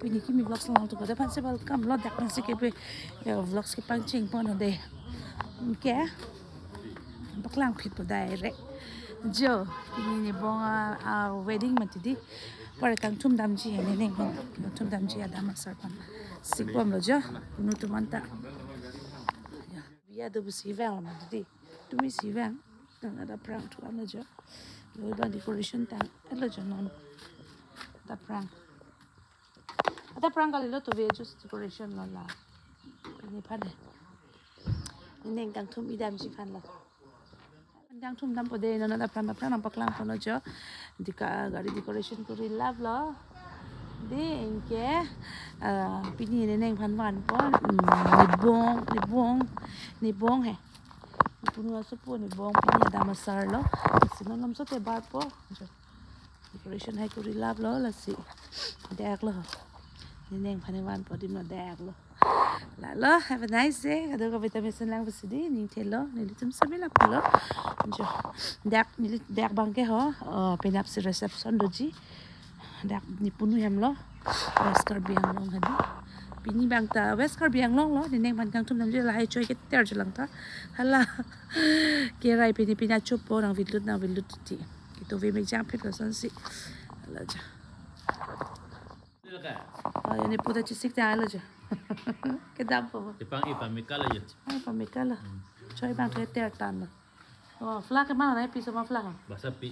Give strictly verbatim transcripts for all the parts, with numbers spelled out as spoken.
Pini kimi vlogs lang tu kada panse welcome lo, dak panse kepe, ya, vlogs kepangcheng pon ode. Ke? Paklang phit po direct. Jo, pini Nebong a, a wedding mati di. Pare kangthum damji, ne ne, kangthum damji adam asar pan. Sikbom lo jo, punu atum anta. Ya. Biya do busi vang lo mati di. Tumi si vang. Tang ada aphrang thu-an lo jo. Lo ba decoration tang. Elo jo non. Ada aphrang. Ada aphrang kali lo, to be just decoration lo la. Nephan he. Nening kangthum idamji aphan lo. Kangthum dampo de, non ada aphrang aphrang nangpaklang pon lo jo. Dika gari decoration kori lap lo. De anke, ah, pini nening aphan vanpo. Hmm, Nebong, Nebong, Nebong he. Punu asopo Nebong pini adam asar lo. Si non lamso te barpo. Jo. Decoration hai kori lap lo, lasi. Dak lo. Nening aphan vanpo adim lo, dak lo. Lalo, have a nice day. Kadokave ta mesen lang pusi di, ning thelo, nelitum sabi lap lo. Jo. Dak, neli, dak abang ke ho, oh, penap si reception doji. Dak ne punu hem lo. West Karbi Anglong hadi. Pini abang ta West Karbi Anglong lo, nening aphan kangthum damji lahai choi keter jo lang ta. Hala. Kerai pini pini achopo nangvilut nangvilut ti. Kito ve mek jang phit lo sonsi. Hala jo. Oh, ya ne puta chisik ta hala jo. Kedam po. Ipang ipang mikala jo. Ai pamikala. Choi abang tu ter tan lo. Oh, flak ke mana na piso ma flak? Basapi.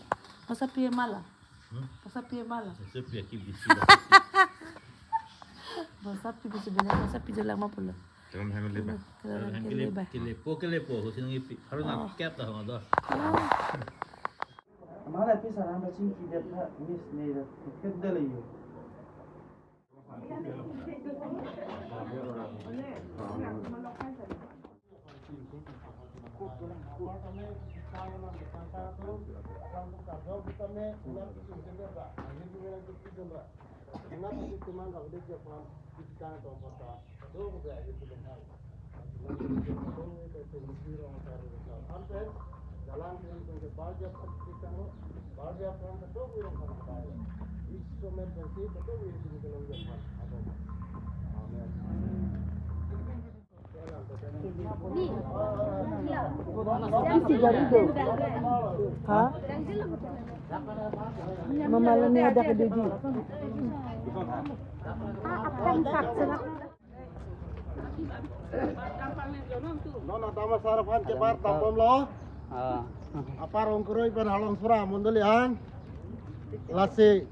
Basapi mala. Hmm? Basapi mala. Basapi aki bisi. Basapi bisi bina, basapi jalan ma pulo. Dalam hang leba. Dalam hang leba. Kelepo, kelepo, husin ngipi. Harus nak kep dah, nggak dah. Mala pi sarang bacing kidet ha, mis ne da. Kep dah lagi. Ha? Mama lene ada ke Didi. Non atama saraphan ke bar tampom lo. Ah. Apar ongkroi pen halong sura mondoli an. Lasi.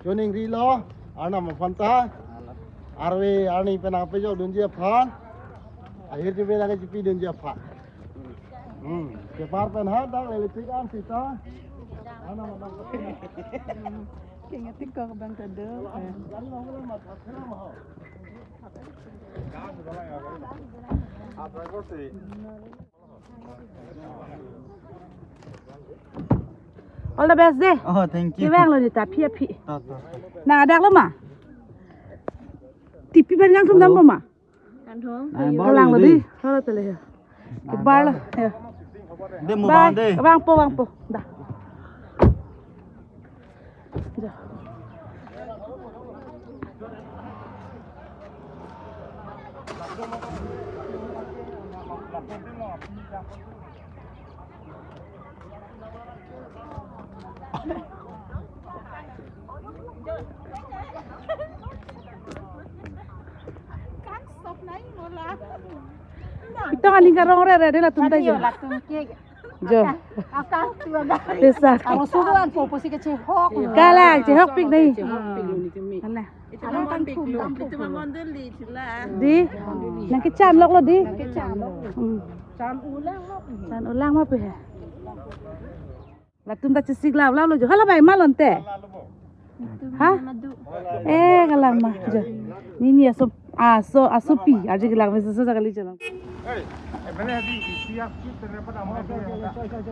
Joining rilo, Arnam aphan ta, arve arni pen apejo dunji aphan, ahirjuve lake chipi dunji aphan. Hmm, kepar pen ha dak electric an sita. Arnam aphan. Kengetik kok bang kado. Eh. All the best de. Oh, thank you. Kevang lo ni ta phi aphi. To, to, to. Nang adak lo ma? Tipi pen kangthum dampo ma? Kangthum. Nang Kalang lo di. Halo tele ya. Nang bar lo. Ya. De mo bang de. Vangpo, vangpo. Dah. Itong aning karong rere de latum ta. Ayo, jo. Latum ke. Jo. Akan, akan tu ada. Bisa. Kalau suruhan po, po si kechehok. Kalang, chehokpik dei. Chehokpik lo ni kami. Kalang. Itu anak mamon kan pik lo. Itu mamon deli, sila. Di. Nangkechan lok lo di. Nangkechan lok. Hmm. Chan ulang lo. Chan ulang ma pe. Latum ta chesik lap lap lo jo. Hala bai malon te. Ha? Eh, kalang ma jo. Nini aso, aso, asopi. Aji kelang mesa so kali jalan.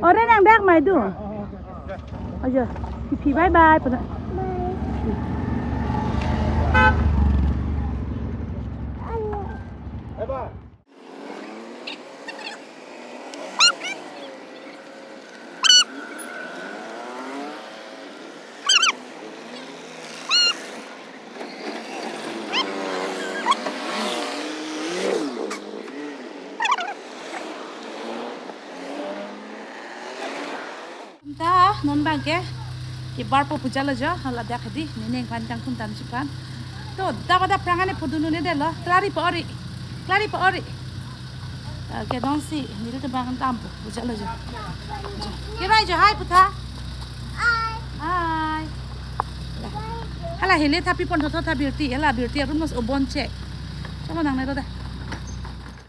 Ore nang dak mai du. Ayo, Pipi bye bye. Pernah. Bye bye. Non bang ke, ke bar po puja lo jo, hala dak hedi, neneng aphan kangthum damji aphan. To, daba da aphrang ani pudun un-edetlo, klari po ori, klari po ori. Ah, ke non si, nelitum bang dam po puja lo jo. Jo. Kerai jo, hai putha. Hai. Hala hele tha pi pon thotho tha birti, hala birti arum nos obon che. Chama nang ne ro da.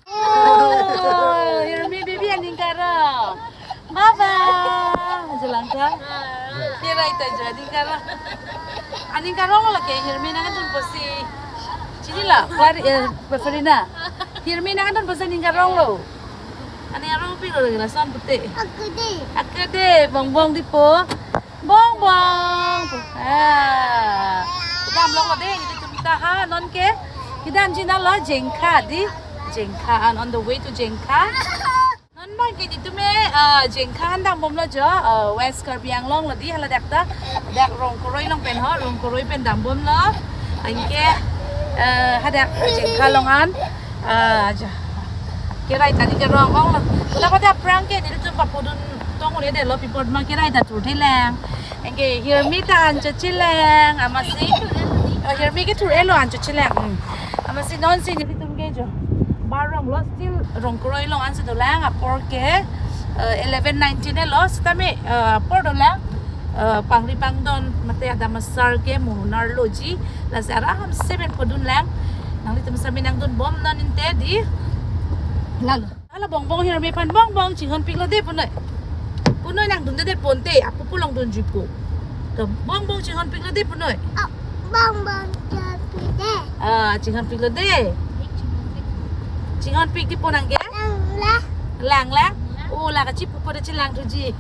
Oh, Hirmi baby aning karo. Baba. Jalan ka? Kerai ta jo aning karo. Aning karong lo ke Hirmi nangdun pusi. Chini la, Fari-, eh, Farina. Hirmi nangdun pusi aning karong lo. Aning karong pi lo lagi lason pute. Akede. Akede, bongbong di po. Bongbong. Ah. Kedam longlo de, nelitum ta ha, non ke. Kedamji nanglo Jengkha di. Jengkha, and on the way to Jengkha. Non bang ke nelitum, eh, ah, Jengkha an dambomlo jo, ah, West Karbi Anglong lo di hala dak ta. Dak Rongkoroi along pen ho, Rongkoroi pen dambomlo. Anke, eh, hadak Jengkha along an. Ah, jo. Kerai ta ni kerong ong lo. Kota kota aphrang ke nelitum papudun tong un-edetlo pi apot ma kerai ta thur thelang. Anke Hirmi ta an cho chelang, amatsi. Oh, Hirmi ke thur-elo an cho chelang. Hmm. Amatsi non si nelitum ke jo. Bar rong lo still Rongkoroi along an si dolang apor ke, eh, eleven nineteen lo sitame, eh, apor dolang. Eh, pangri pangdon mate adam asar ke mo nar loji. Lasi aram seven podun lang. Nanglitum sami nangdunbom non inte di. Lalo. Hala bongbong Hirmi aphan bongbong chinghon piklo de punoi. Punoi nangdunde de ponte, apu pu along dunji pu. To bongbong chinghon piklo de punoi. Ah, bongbong chinghon pik de. Ah, chinghon piklo de. Chinghon pik di po nang ke? Lang la. Lang la. Oh, la kachi pu po de chelang thuji.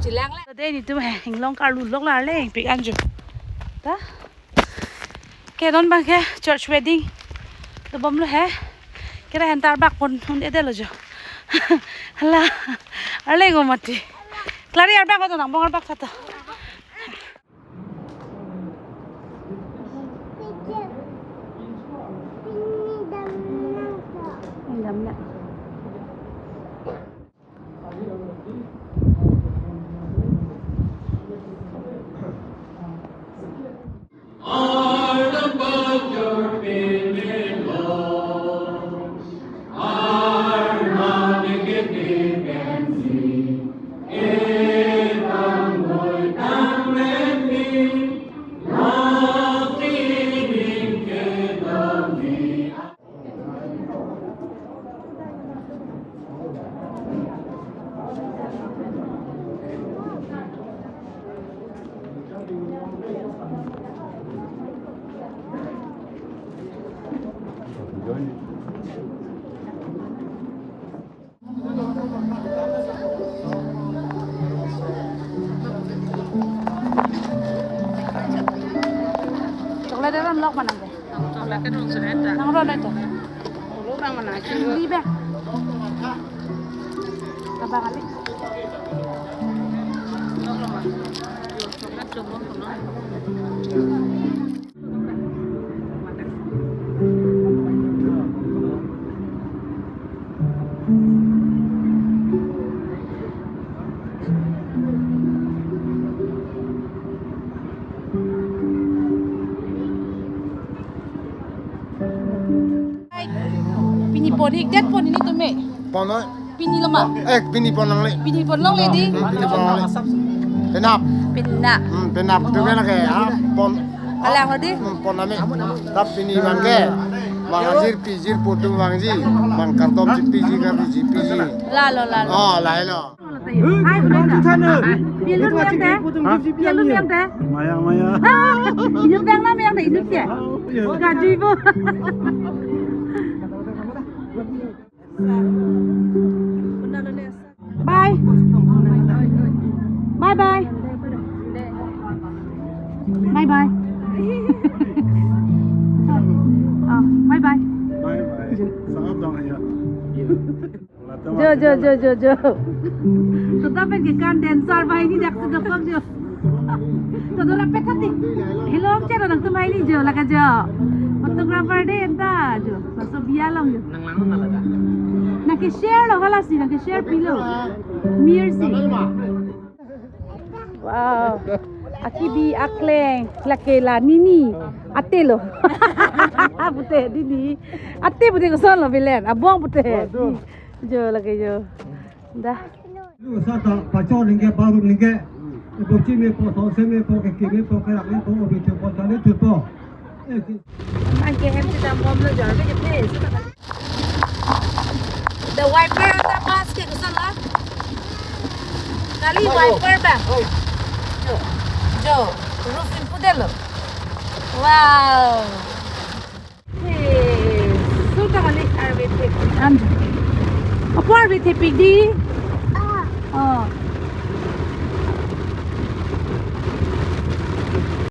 Chelang la. De nelitum he, inglong karlu lok la le pik anju. Ta. Ke non bang ke church wedding dobomlo he. Kerai han ta arbak pon un-edetlo jo. Hala. Arle ngo mati. Klari arbak ko to nang bong arbak tha to. Dam na. Chocolate ron lok manang ke? Chocolate ke dong sudah ta. Nang ron ito. Lok nang mana? Di ba? Abang ali. Lok lok ma. Chocolate chocolate kono. Pini pon hikdet pon nelitum e. Pon oi. Pini lo ma? Eh, pini pon nangle. Pini pon longle di. Hmm, pini pon nangle. Penap. Penap. Hmm, penap tu kan ke, ah, pon. Alang lo di. Hmm, pon nami. Tap pini bang ke. Bang ajir pijir putu bangji. Bang kartom si piji karbi ji piji. Lalo, lalo. Oh, lahelo. Hai, belum dah. Belum yang deh. Belum yang deh. Maya, maya. Belum yang na yang deh ini ke. Gaji bu. Bye. Bye bye. Bye bye. Oh, bye bye. Bye bye. Sangat dong ya. Jo, jo, jo, jo, jo. Total pen ke kan dancer banghini dak si dokok jo. Total rapet hati. Hello, channel nangtum banghini jo, laka jo. Photographer de enta jo. Laso biya along jo. Nang lang na laka. Nang ke share lo, hala si, nang ke share pilo. Mir si. Wow. Akibi akleng lake la nini. Ate lo. Pute nini. Ate pute koson lo bilen. Abong pute. Waduh. Jo lake jo. Dah. Lu sata pachon ningke baru ningke. Ibu cini po, sose me po, keke me po, kerak me po, obi tu po, tali tu po. Eh, ki- Anke hem sita mom lo jar ke jepe. The wiper on the bus ke koson la? Kali wiper ba? Jo, roof in pudelo. Wow. Hey, so ta kali arve thepik. An. Apo arve thepik di? Oh.